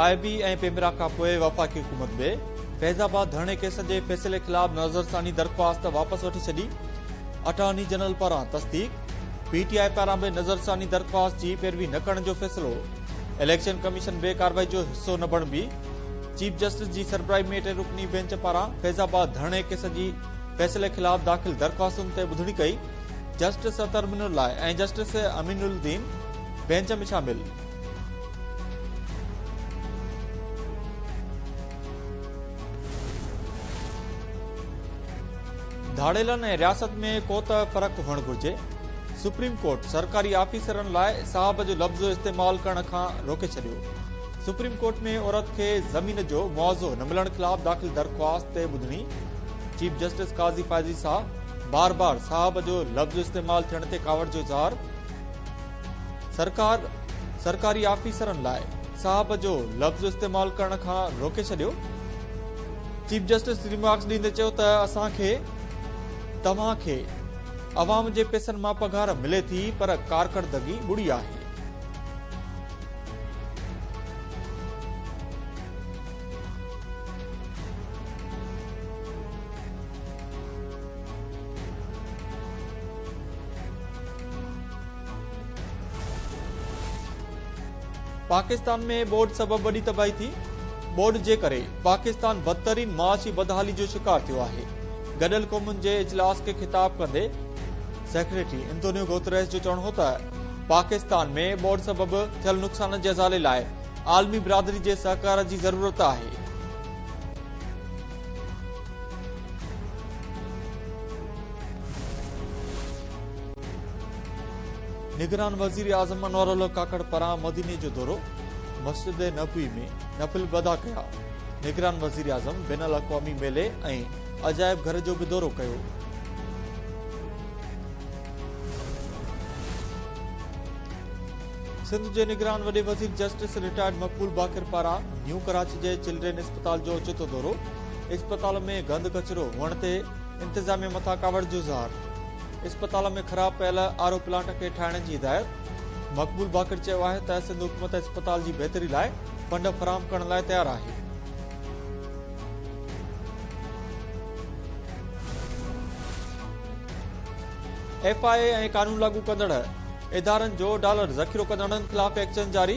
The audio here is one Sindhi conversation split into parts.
آء بي ۽ پيمرا کانپوء وفاقي حڪومت به فيض آباد ڌرڻي ڪيس جي فيصلي خلاف نظرثاني درخواست واپس وٺي ڇڏي، اٽارني جنرل پاران تصديق، پي ٽي آء پاران به نظرثاني درخواست جي پيروي نه ڪرڻ جو فيصلو، اليڪشن ڪميشن به ڪارروائي جو حصو نه بڻبي، چيف جسٽس جي سربراهي ۾ ٽي رڪني بينچ پاران فيض آباد ڌرڻي ڪيس جي فيصلي خلاف داخل درخواستن تي ٻڌڻي ڪئي، justice Athar Minallah ۽ justice Amin Uddin bench ۾ شامل. ڌاڙيلن ۽ رياست ۾ ڪو ته فرق هئڻ گهرجي، سپريم ڪورٽ سرڪاري آفيسرن لاء صاحب جو لفظ استعمال ڪرڻ کان روڪي ڇڏيو. سپريم ڪورٽ ۾ عورت کي زمين جو معاوضو نه ملڻ خلاف داخل درخواست تي ٻڌڻي، چيف جسٽس قاضي فائز عيسيٰ بار بار صاحب جو لفظ استعمال ٿيڻ تي ڪاوڙ جو اظهار، سرڪار سرڪاري آفيسرن لاء صاحب جو لفظ استعمال ڪرڻ کان روڪي ڇڏيو. چيف جسٽس ريمارڪس ڏيندي چيو ته اسان کي توهان کي عوام جي پئسن مان پگهار ملي ٿي پر ڪارڪردگي ٻڙي آهي. پاڪستان ۾ ٻوڏ سبب وڏي تباهي ٿي، ٻوڏ جي ڪري پاڪستان بدترين معاشي بدحالي جو شڪار ٿيو آهي، گڏيل قومن جي اجلاس کي خطاب ڪندي سيڪريٽري انتونيو گوتريس جو چوڻ هو ته پاڪستان ۾ ٻوڏ سبب ٿيل نقصانن جي ازالي لاء عالمي برادري جي سهڪار جي ضرورت آهي. نگران وزيراعظم انوار الحق ڪاڪڙ پاران مديني جو دورو، مسجد نبوي ۾ نفل به ادا ڪيا. نگران وزيراعظم بين الاقوامي ميلي ۽ عجائب گهر جو به دورو ڪيو. سنڌ جي نگران وڏي وزير جسٽس رٽائرڊ مقبول باقر پاران نيو ڪراچي جي چلڊرين اسپتال جو اوچتو دورو، اسپتال ۾ گند ڪچرو هئڻ تي انتظاميه مٿان ڪاوڙ جو اظهار. اسپتال ۾ خراب پيل آر او پلانٽ کي ٺاهڻ جي هدايت، مقبول باقر چيو آهي ته سنڌ حڪومت اسپتال جي بهتري لاء فنڊ فراهم ڪرڻ لاء تيار آهي. ايف I اي ۽ قانون لاڳو ڪندڙ ادارن جو ڊالر ذخيرو ڪندڙن خلاف ايڪشن جاري،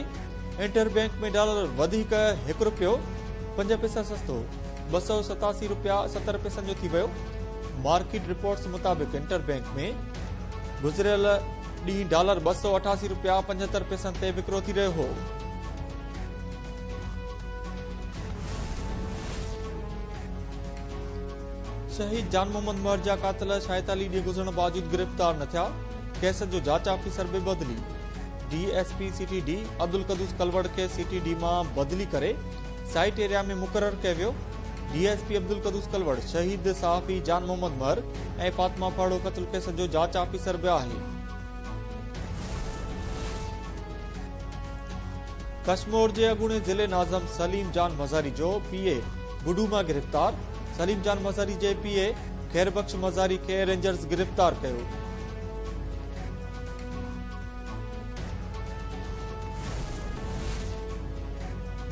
انٽر بئنڪ ۾ ڊالر وڌيڪ هڪ رپيو پنج پئسا سستو 287 رپيا 70 پئسن جو ٿي ويو. مارڪيٽ رپورٽس مطابق انٽر بئنڪ ۾ گذريل ڏينهن ڊالر 288 رپيا 75 پئسن تي وڪرو ٿي رهيو هو. شهيد جان محمد مهر جا قاتل 46 ڏينهن گذرڻ باوجود گرفتار نه ٿيا، ڪيس جو جاچ آفيسر به بدلي، D S P C T D Abdul Quddus Kalwar کي سي ٽي ڊي مان بدلي ڪري سائيٽ ايريا ۾ مقرر ڪيو ويو، D S P Abdul Quddus Kalwar شهيد صحافي جان محمد مهر ۽ فاطمه ڦرڙو قتل ڪيس جو جاچ آفيسر به آهي. ڪشمور جي اڳوڻي ضلعي ناظم سليم جان مزاري جو پي اي گڊو مان گرفتار، سليم جان مزاري جي پي اي خير بخش مزاري کي رينجرز گرفتار ڪيو.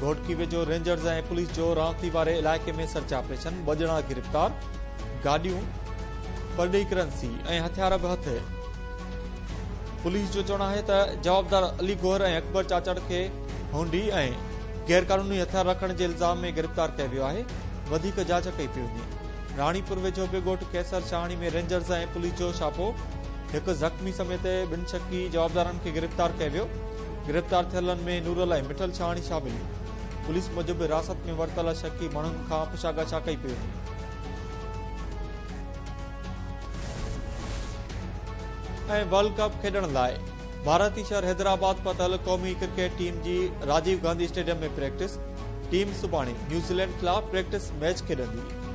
گهوٽڪي ويجهو رينجرز ۽ پوليس جو رانتي واري علائقي ۾ سرچ آپريشن، ٻه ڄڻا گرفتار، گاڏيون، پرڏيهي ڪرنسي ۽ هٿيار به هٿ. پوليس جو چوڻ آهي ته جوابدار علي گوهر ۽ اڪبر چاچڙ کي هونڊي ۽ غيرقانوني هٿيار رکڻ جي الزام ۾ گرفتار ڪيو ويو آهي، وڌيڪ جاچ ڪئي پئي وڃي. راڻيپور ويجهو به ڳوٺ قيصر شاهاڻي ۾ رينجرز ۽ پوليس جو ڇاپو، هڪ زخمي سميت ٻن شڪي جوابدارن کي گرفتار ڪيو ويو. گرفتار ٿيلن ۾ نورل ۽ مٺل شاهاڻي شامل. پوليس موجب حراست ۾ ورتل شڪي ماڻهن کان پڇاڳاڇا ڪئي پئي وڃي. ۽ ورلڊ ڪپ کيڏڻ لاء ڀارتي شهر حيدرآباد پهتل قومي ڪرڪيٽ ٽيم جي Rajiv Gandhi stadium ۾ practice, team سڀاڻي نيوزيلينڊ خلاف پريڪٽس ميچ کيڏندي.